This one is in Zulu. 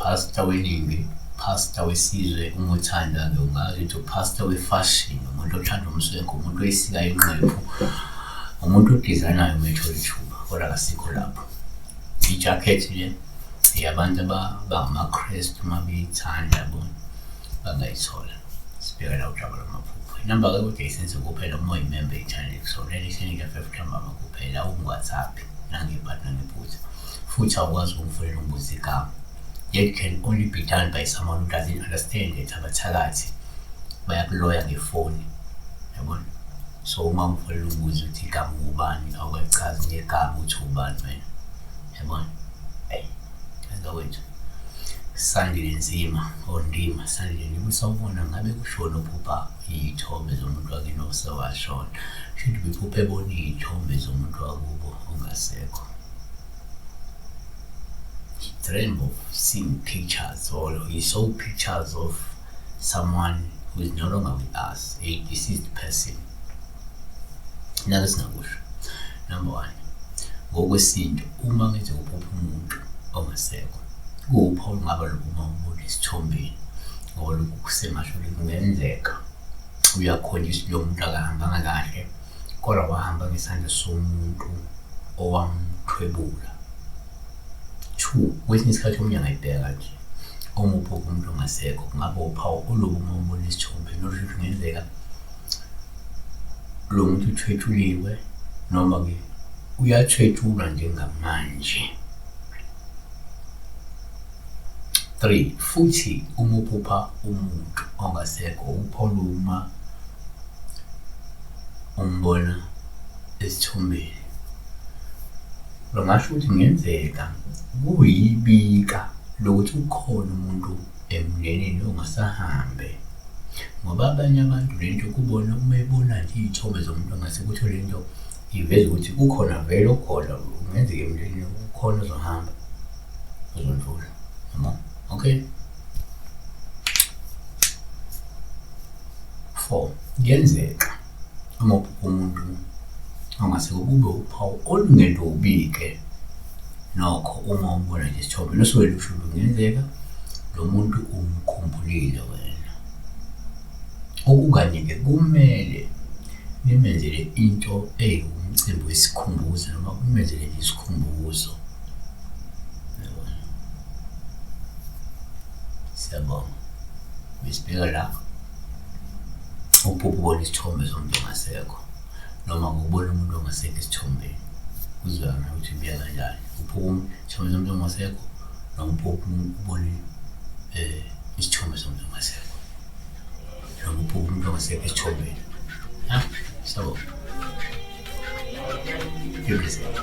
Pastor weningi, pastor wesizwe, uma uthanda-ke ungazi ukuthi upastor we-fashion, umuntu othanda umswenko, umuntu oyisika inqephu, umuntu odizayinayo uma ethola ithuba, kodwa akasikho lapho. Ijakhethi le eyabantu abangamaKrestu uma beyithanda yabo bangayithola. Sibheka la udaba lwamaphupho. Inamba-ke kodwa isenze kuphela uma uyimember ye-channel kusonela ihleleke five ntambama kuphela ungu-WhatsApp nangebhadi nangephutha. Futhi awukwazi ukumfonela umbuze igama. That can only be done by someone who doesn't understand that abathakathi bayakuloya ngefoni. Yabona? So uma ungifonela ungibuza ukuthi igama ungubani awukachazi ngegama ukuthi ubani wena. Yabona? Eyi, ngakwethu. Sandile Nzima or Ndima Sandile Ndima sawubona ngabe kushona uphupha iy'thombe zomuntu wakini osewashona. Shuthi ubephupha ebona iy'thombe zomuntu wakubo ongasekho. He dreamed of seeing pictures or he saw pictures of someone who is no longer with us, a deceased person. Nake singakusho. Number one, ngokwesintu uma ngenzeka uphupha umuntu ongasekho, kuwuphawu olungaba lokhu uma umbona esithombeni ngoba lokhu kusengasho ukuthi kungenzeka uyakhonjiswa lo muntu akahambanga kahle kodwa wahamba ngesandla somuntu owamthwebula. Two, kwesinye isikhathi omunye angayibheka kanje, uma uphupha umuntu ongasekho kungaba uphawu olubi uma umbona esithombeni olusho ukuthi kungenzeka lo muntu uthwetshuliwe noma-ke uyathwetshulwa njengamanje. 3 futhi uma uphupha umuntu ongasekho uphola uma umbona esithombeni lungasho ukuthi kungenzeka kuyibika lokuthi ukhona umuntu emndenini ongasahambe ngoba abanye abantu lento kubona uma ebona nje iy'thombe zomuntu ongasekho uthole lento iveza ukuthi kukhona vele okhona kungenzeka emndenini ukhona ozohamba uzondlula yabo okay. 4 kuyenzeka uma uphupha umuntu ongasekho kube uphawu olungelubi-ke nokho uma umbona nje isithombe nosuke lusho ukuthi kungenzeka lo muntu umkhumbulile wena. Okukanye-ke kumele nimenzele into ewumcimbi wesikhumbuzo noma kumenzele nje isikhumbuzo. Yabona? Siyabonga. Besibheka la uphupha ubona isithombe somuntu ongasekho noma ngokubona umuntu ongasekho esithombeni kuzwakala ukuthi kuya kanjani. Uphupha isithombe somuntu ongasekho noma uphupha ubone isithombe somuntu ongasekho noma uphupha umuntu ongasekho esithombeni. Ha? Siyabonga. You're listening.